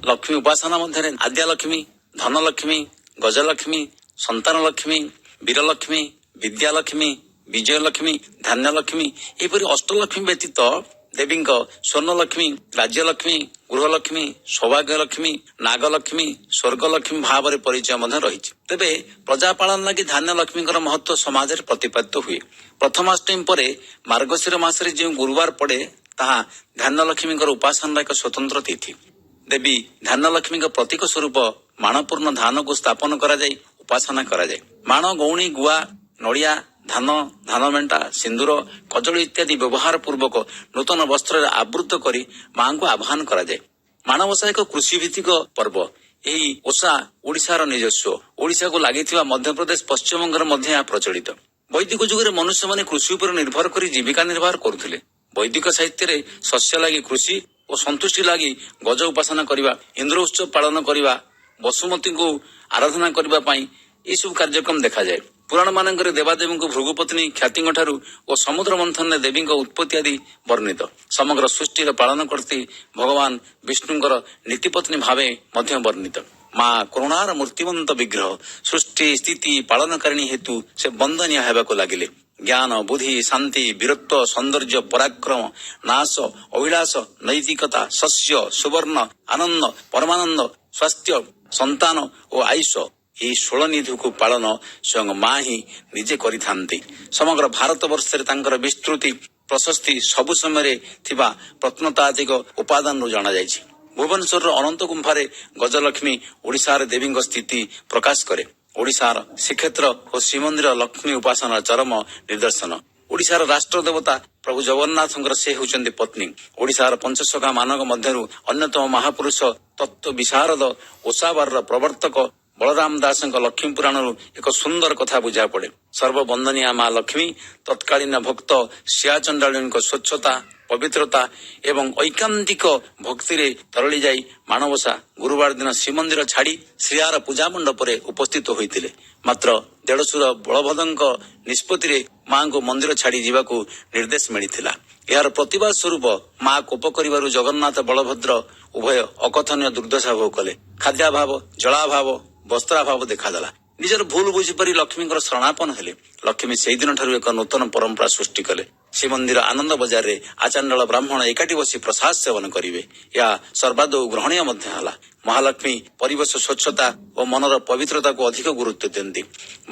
ଲକ୍ଷ୍ମୀ ଉପାସନା ମଧ୍ୟରେ ଆଦ୍ୟାଲକ୍ଷ୍ମୀ, ଧନଲକ୍ଷ୍ମୀ, ଗଜଲକ୍ଷ୍ମୀ, ସନ୍ତାନ ଲକ୍ଷ୍ମୀ, ବୀରଲକ୍ଷ୍ମୀ, ବିଦ୍ୟାଲକ୍ଷ୍ମୀ, ବିଜୟଲକ୍ଷ୍ମୀ, ଧାନ୍ୟଲକ୍ଷ୍ମୀ ଏହିପରି ଅଷ୍ଟଲକ୍ଷ୍ମୀ ବ୍ୟତୀତ ଦେବୀଙ୍କ ସ୍ୱର୍ଣ୍ଣଲକ୍ଷ୍ମୀ, ରାଜ୍ୟଲକ୍ଷ୍ମୀ, ଗୃହଲକ୍ଷ୍ମୀ, ସୌଭାଗ୍ୟଲକ୍ଷ୍ମୀ, ନାଗଲକ୍ଷ୍ମୀ, ସ୍ୱର୍ଗଲକ୍ଷ୍ମୀ ଭାବରେ ପରିଚୟ ମଧ୍ୟ ରହିଛି। ତେବେ ପ୍ରଜାପାଳନ ଲାଗି ଧାନ୍ୟ ଲକ୍ଷ୍ମୀଙ୍କର ମହତ୍ଵ ସମାଜରେ ପ୍ରତିପାଦିତ ହୁଏ। ପ୍ରଥମାଷ୍ଟମୀ ପରେ ମାର୍ଗଶିର ମାସରେ ଯେଉଁ ଗୁରୁବାର ପଡେ, ତାହା ଧାନ୍ୟଲକ୍ଷ୍ମୀଙ୍କର ଉପାସନାର ଏକ ସ୍ୱତନ୍ତ୍ର ତିଥି। ଦେବୀ ଧାନ୍ୟଲକ୍ଷ୍ମୀଙ୍କ ପ୍ରତୀକ ସ୍ୱରୂପ ମାଣପୂର୍ଣ୍ଣ ଧାନକୁ ସ୍ଥାପନ କରାଯାଇ ଉପାସନା କରାଯାଏ। ମାଣ, ଗଉଣୀ, ଗୁଆ, ନଡ଼ିଆ, ଧାନ, ଧାନ ମେଣ୍ଟା, ସିନ୍ଦୁର, କଜଳି ଇତ୍ୟାଦି ବ୍ୟବହାର ପୂର୍ବକ ନୂତନ ବସ୍ତ୍ରରେ ଆବୃତ କରି ମାଙ୍କୁ ଆହ୍ୱାନ କରାଯାଏ। ମାଣବସା ଏକ କୃଷିଭିତ୍ତିକ ପର୍ବ। ଏହି ଓଷା ଓଡ଼ିଶାର ନିଜସ୍ୱ। ଓଡ଼ିଶାକୁ ଲାଗିଥିବା ମଧ୍ୟପ୍ରଦେଶ, ପଶ୍ଚିମବଙ୍ଗରେ ମଧ୍ୟ ଏହା ପ୍ରଚଳିତ। ବୈଦିକ ଯୁଗରେ ମନୁଷ୍ୟମାନେ କୃଷି ଉପରେ ନିର୍ଭର କରି ଜୀବିକା ନିର୍ବାହ କରୁଥିଲେ। ବୈଦିକ ସାହିତ୍ୟରେ ଶସ୍ୟ ଲାଗି କୃଷି ଓ ସନ୍ତୁଷ୍ଟି ଲାଗି ଗଜ ଉପାସନା କରିବା, ଇନ୍ଦ୍ର ଉତ୍ସବ ପାଳନ କରିବା, ବସୁମତୀଙ୍କୁ ଆରାଧନା କରିବା ପାଇଁ ଏସବୁ କାର୍ଯ୍ୟକ୍ରମ ଦେଖାଯାଏ। ପୁରାଣ ମାନଙ୍କରେ ଦେବାଦେବୀଙ୍କୁ ଭୃଗୁପତ୍ନୀ ଖ୍ୟାତିଙ୍କ ଠାରୁ ଓ ସମୁଦ୍ର ମନ୍ଥନରେ ଦେବୀଙ୍କ ଉତ୍ପତ୍ତି ଆଦି ବର୍ଣ୍ଣିତ। ସମଗ୍ର ସୃଷ୍ଟିର ପାଳନକର୍ତ୍ତୀ ଭଗବାନ ବିଷ୍ଣୁଙ୍କର ନୀତିପତ୍ନୀ ଭାବେ ମଧ୍ୟ ବର୍ଣ୍ଣିତ। ମା କରୁଣାର ମୂର୍ତ୍ତିମନ୍ତ ବିଗ୍ରହ, ସୃଷ୍ଟି ସ୍ଥିତି ପାଳନକାରିଣୀ ହେତୁ ସେ ବନ୍ଦନୀୟ ହେବାକୁ ଲାଗିଲେ। ଜ୍ଞାନ, ବୁଦ୍ଧି, ଶାନ୍ତି, ବୀରତ୍ୱ, ସୌନ୍ଦର୍ଯ୍ୟ, ପରାକ୍ରମ, ନାଶ, ଅଭିଳାଷ, ନୈତିକତା, ଶସ୍ୟ, ସୁବର୍ଣ୍ଣ, ଆନନ୍ଦ, ପରମାନନ୍ଦ, ସ୍ୱାସ୍ଥ୍ୟ, ସନ୍ତାନ ଓ ଆୟୁଷ, ଏହି ଷୋଳନିଧିକୁ ପାଳନ ସ୍ୱୟଂ ମା ହିଁ ନିଜେ କରିଥାନ୍ତି। ସମଗ୍ର ଭାରତ ବର୍ଷରେ ତାଙ୍କର ବିସ୍ତୃତି ପ୍ରଶସ୍ତି ସବୁ ସମୟରେ ଥିବା ପ୍ରତ୍ନତାତ୍ତ୍ୱିକ ଉପାଦାନରୁ ଜଣାଯାଇଛି। ଭୁବନେଶ୍ୱରର ଅନନ୍ତ ଗୁମ୍ଫାରେ ଗଜଲକ୍ଷ୍ମୀ ଓଡ଼ିଶାର ଦେବୀଙ୍କ ସ୍ଥିତି ପ୍ରକାଶ କରେ। ଓଡ଼ିଶାର ଶ୍ରୀକ୍ଷେତ୍ର ଓ ଶ୍ରୀମନ୍ଦିର ଲକ୍ଷ୍ମୀ ଉପାସନାର ଚରମ ନିଦର୍ଶନ। ଓଡ଼ିଶାର ରାଷ୍ଟ୍ର ଦେବତା ପ୍ରଭୁ ଜଗନ୍ନାଥଙ୍କର ସେ ହେଉଛନ୍ତି ପତ୍ନୀ। ଓଡ଼ିଶାର ପଞ୍ଚସଖା ମାନଙ୍କ ମଧ୍ୟରୁ ଅନ୍ୟତମ ମହାପୁରୁଷ, ତତ୍ତ୍ୱ ବିଶାରଦ, ଓଷାବାରର ପ୍ରବର୍ତ୍ତକ ବଳରାମ ଦାସଙ୍କ ଲକ୍ଷ୍ମୀ ପୁରାଣରୁ ଏକ ସୁନ୍ଦର କଥା ବୁଝାପଡେ। ସର୍ବବନ୍ଦନୀୟା ମା ଲକ୍ଷ୍ମୀ ତତ୍କାଳୀନ ଭକ୍ତ ସିଆଚଣ୍ଡାଳୁଙ୍କ ସ୍ୱଚ୍ଛତା, ପବିତ୍ରତା ଏବଂ ଐକାନ୍ତିକ ଭକ୍ତିରେ ତରଳି ଯାଇ ମାଣବସା ଗୁରୁବାର ଦିନ ଶ୍ରୀମନ୍ଦିର ଛାଡି ଶ୍ରୀଆର ପୂଜା ମଣ୍ଡପରେ ଉପସ୍ଥିତ ହୋଇଥିଲେ। ମାତ୍ର ଦେଢ଼ଶୁର ବଳଭଦ୍ରଙ୍କ ନିଷ୍ପତ୍ତିରେ ମାଙ୍କୁ ମନ୍ଦିର ଛାଡି ଯିବାକୁ ନିର୍ଦ୍ଦେଶ ମିଳିଥିଲା। ଏହାର ପ୍ରତିବାଦ ସ୍ୱରୂପ ମା କୋପ କରିବାରୁ ଜଗନ୍ନାଥ, ବଳଭଦ୍ର ଉଭୟ ଅକଥନୀୟ ଦୁର୍ଦ୍ଦଶା ଭୋଗ କଲେ। ଖାଦ୍ୟାଭାବ, ଜଳାଭାବ, ବସ୍ତ୍ରାଭାବ ଦେଖାଦେଲା। ନିଜର ଭୁଲ ବୁଝିପାରି ଲକ୍ଷ୍ମୀଙ୍କର ଶରଣାପନ୍ନ ହେଲେ। ଲକ୍ଷ୍ମୀ ସେଇଦିନ ଠାରୁ ଏକ ନୂତନ ପରମ୍ପରା ସୃଷ୍ଟି କଲେ। ଶ୍ରୀମନ୍ଦିର ଆନନ୍ଦ ବଜାରରେ ଆଚାଣ୍ଡାଳ ବ୍ରାହ୍ମଣ ଏକାଠି ବସି ପ୍ରସାଦ ସେବନ କରିବେ। ଏହା ସର୍ବାଦୌ ଗ୍ରହଣୀୟ ମଧ୍ୟ ହେଲା। ମହାଲକ୍ଷ୍ମୀ ପରିବେଶ ସ୍ୱଚ୍ଛତା ଓ ମନର ପବିତ୍ରତାକୁ ଅଧିକ ଗୁରୁତ୍ୱ ଦିଅନ୍ତି।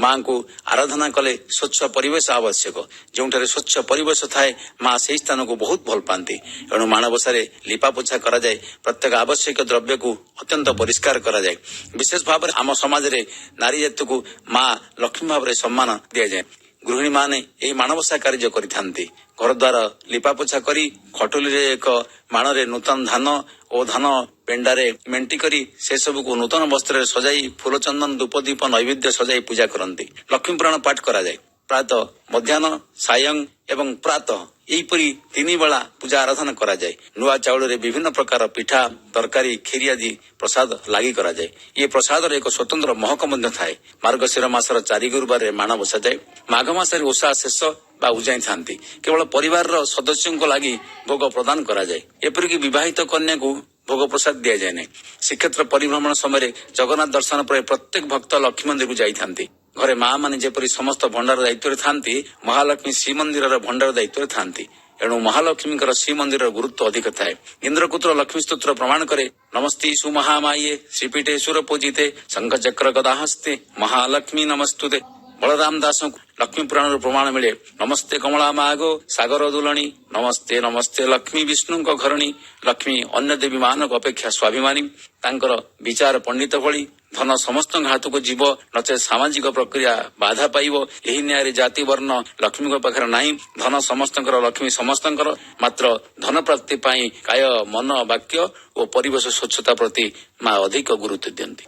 ମାଙ୍କୁ ଆରାଧନା କଲେ ସ୍ୱଚ୍ଛ ପରିବେଶ ଆବଶ୍ୟକ। ଯେଉଁଠାରେ ସ୍ୱଚ୍ଛ ପରିବେଶ ଥାଏ, ମା ସେହି ସ୍ଥାନକୁ ବହୁତ ଭଲ ପାଆନ୍ତି। ଏଣୁ ମାଣବସାରେ ଲିପାପୋଛା କରାଯାଏ। ପ୍ରତ୍ୟେକ ଆବଶ୍ୟକ ଦ୍ରବ୍ୟକୁ ଅତ୍ୟନ୍ତ ପରିଷ୍କାର କରାଯାଏ। ବିଶେଷ ଭାବରେ ଆମ ସମାଜରେ ନାରୀ ଜାତିକୁ ମା ଲକ୍ଷ୍ମୀ ଭାବରେ ସମ୍ମାନ ଦିଆଯାଏ। ଗୃହିଣୀମାନେ ଏହି ମାଣବସା କାର୍ଯ୍ୟ କରିଥାନ୍ତି। ଘରଦ୍ୱାର ଲିପାପୋଛା କରି ଖଟୁଲିରେ ଏକ ମାଣରେ ନୂତନ ଧାନ ଓ ଧାନ ପେଣ୍ଡାରେ ମେଣ୍ଟି କରି ସେସବୁକୁ ନୂତନ ବସ୍ତ୍ରରେ ସଜାଇ ଫୁଲ, ଚନ୍ଦନ, ଧୂପ, ଦୀପ, ନୈବେଦ୍ୟ ସଜାଇ ପୂଜା କରନ୍ତି। ଲକ୍ଷ୍ମୀ ପୁରାଣ ପାଠ କରାଯାଏ। ପ୍ରାୟତଃ ମଧ୍ୟାହ୍ନ, ସାୟଂ ଏବଂ ପ୍ରାତଃ ଏହିପରି ତିନି ବେଳା ପୂଜା ଆରାଧନା କରାଯାଏ। ନୂଆ ଚାଉଳରେ ବିଭିନ୍ନ ପ୍ରକାର ପିଠା, ତରକାରୀ, କ୍ଷୀରି ଆଦି ପ୍ରସାଦ ଲାଗି କରାଯାଏ। ଏ ପ୍ରସାଦର ଏକ ସ୍ୱତନ୍ତ୍ର ମହକ ମଧ୍ୟ ଥାଏ। ମାର୍ଗଶିର ମାସର ଚାରି ଗୁରୁବାରରେ ମାଣ ବସାଯାଏ। ମାଘ ମାସରେ ଓଷା ଶେଷ ବା ଉଜାଇଥାନ୍ତି। କେବଳ ପରିବାରର ସଦସ୍ୟଙ୍କ ଲାଗି ଭୋଗ ପ୍ରଦାନ କରାଯାଏ। ଏପରିକି ବିବାହିତ କନ୍ୟାକୁ ଭୋଗ ପ୍ରସାଦ ଦିଆଯାଏ ନାହିଁ। ଶ୍ରୀକ୍ଷେତ୍ର ପରିଭ୍ରମଣ ସମୟରେ ଜଗନ୍ନାଥ ଦର୍ଶନ ପରେ ପ୍ରତ୍ୟେକ ଭକ୍ତ ଲକ୍ଷ୍ମୀ ମନ୍ଦିରକୁ ଯାଇଥାନ୍ତି। ଘରେ ମା ମାନେ ଯେପରି ସମସ୍ତ ଭଣ୍ଡାର ଦାୟିତ୍ୱରେ ଥାନ୍ତି, ମହାଲକ୍ଷ୍ମୀ ଶ୍ରୀମନ୍ଦିରର ଭଣ୍ଡାର ଦାୟିତ୍ୱରେ ଥାନ୍ତି। ଏଣୁ ମହାଲକ୍ଷ୍ମୀଙ୍କର ଶ୍ରୀମନ୍ଦିରର ଗୁରୁତ୍ୱ ଅଧିକ ଥାଏ। ଇନ୍ଦ୍ରକୁତ୍ର ଲକ୍ଷ୍ମୀ ସ୍ତୋତ୍ର ପ୍ରମାଣ କରେ, ନମସ୍ତେ ସୁମହାମାୟେ ଶ୍ରୀପୀଠେ ସୁର ପୂଜିତେ, ଶଙ୍ଖଚକ୍ର ଗଦାହସ୍ତେ ମହାଲକ୍ଷ୍ମୀ ନମସ୍ତୁତେ। ବଳରାମ ଦାସଙ୍କୁ ଲକ୍ଷ୍ମୀ ପୁରାଣରୁ ପ୍ରମାଣ ମିଳେ, ନମସ୍ତେ କମଳା ମାଗୋ ସାଗର ଦୁଲଣୀ, ନମସ୍ତେ ନମସ୍ତେ ଲକ୍ଷ୍ମୀ ବିଷ୍ଣୁଙ୍କ ଘରଣୀ। ଲକ୍ଷ୍ମୀ ଅନ୍ୟ ଦେବୀ ମାନଙ୍କ ଅପେକ୍ଷା ସ୍ୱାଭିମାନୀ। ତାଙ୍କର ବିଚାର ପଣ୍ଡିତ ଭଳି। ଧନ ସମସ୍ତଙ୍କ ହାତକୁ ଯିବ, ନଚେତ ସାମାଜିକ ପ୍ରକ୍ରିୟା ବାଧା ପାଇବ। ଏହି ନ୍ୟାୟରେ ଜାତି ବର୍ଣ୍ଣ ଲକ୍ଷ୍ମୀଙ୍କ ପାଖରେ ନାହିଁ। ଧନ ସମସ୍ତଙ୍କର, ଲକ୍ଷ୍ମୀ ସମସ୍ତଙ୍କର। ମାତ୍ର ଧନ ପ୍ରାପ୍ତି ପାଇଁ କାୟ, ମନ, ବାକ୍ୟ ଓ ପରିବେଶ ସ୍ୱଚ୍ଛତା ପ୍ରତି ମା ଅଧିକ ଗୁରୁତ୍ୱ ଦିଅନ୍ତି।